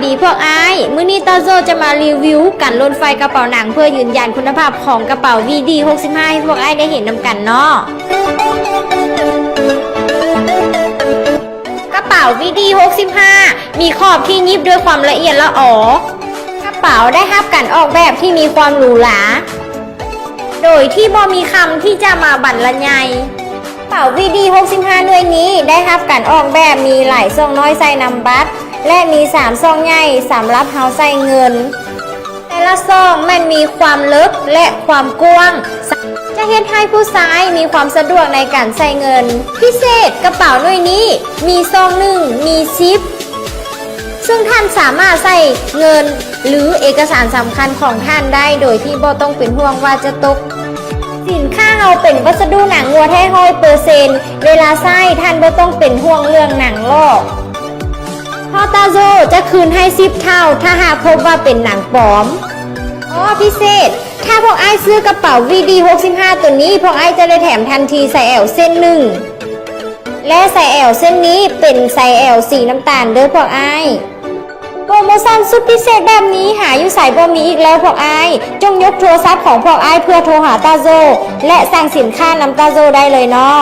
ດີພວກອ້າຍ, ມື້ນີ້ຕາໂຈຈະມາຣີວິວກັນຫຼົ່ນໄຟກະເປົາໜັງ ເພື່ອຢືນຢັນຄຸນນະພາບຂອງກະເປົາ ວີດີຫົກສິບຫ້າ ໃຫ້ພວກອ້າຍໄດ້ເຫັນນຳກັນເນາະ. ກະເປົາ ວີດີຫົກສິບຫ້າ ມີຂອບທີ່ຫຍິບດ້ວຍຄວາມລະອຽດລະອໍ. ກະເປົາໄດ້ຮັບການອອກແບບທີ່ມີຄວາມຫຼູຫຼາ ໂດຍທີ່ບໍ່ມີຄຳທີ່ຈະມາບັນລະຍາຍ. ກະເປົາ ວີດີຫົກສິບຫ້າ ໜ່ວຍນີ້ໄດ້ຮັບການອອກແບບມີຫຼາຍຊ່ອງນ້ອຍໃສ່ນຳບັດ ແລະ ມີສາມຊ່ອງໃຫຍ່ສຳລັບເຮົາໃສ່ເງິນ. ແຕ່ລະຊ່ອງແມ່ນມີຄວາມເລິກ ແລະ ຄວາມກວ້າງ ຈະເຮັດໃຫ້ຜູ້ຊາຍມີຄວາມສະດວກໃນການໃສ່ເງິນ. ພິເສດ, ກະເປົາໜ່ວຍນີ້ມີຊ່ອງໜຶ່ງ ມີຊິບ ຊຶ່ງທ່ານສາມາດໃສ່ເງິນ ຫຼື ເອກະສານສຳຄັນຂອງທ່ານໄດ້ ໂດຍທີ່ບໍ່ຕ້ອງເປັນຫ່ວງວ່າຈະຕົກ. ສິນຄ້າເຮົາເປັນວັດສະດຸໜັງງົວແທ້ຮ້ອຍເປີເຊັນ, ເວລາໃຊ້ທ່ານບໍ່ຕ້ອງເປັນຫ່ວງເລື່ອງໜັງລອກ ເພາະຕາໂຈຈະຄືນໃຫ້ສິບເທົ່າ ຖ້າຫາກພົບວ່າເປັນໜັງປອມ. ອໍ ພິເສດ, ຖ້າພວກອ້າຍຊື້ກະເປົາ ວີດີຫົກສິບຫ້າ ໂຕນີ້, ພວກອ້າຍຈະໄດ້ແຖມທັນທີສາຍແອວເສັ້ນໜຶ່ງ ແລະ ສາຍແອວເສັ້ນນີ້ເປັນສາຍແອວສີນ້ຳຕານເດີ້ພວກອ້າຍ. ໂປຣໂມຊັນສຸດພິເສດແບບນີ້ຫາຢູ່ໃສບໍ່ມີອີກແລ້ວພວກອ້າຍ. ຈົ່ງຍົກໂທລະສັບຂອງພວກອ້າຍເພື່ອໂທຫາຕາໂຈ ແລະ ສັ່ງສິນຄ້ານຳຕາໂຈໄດ້ເລີຍເນາະ.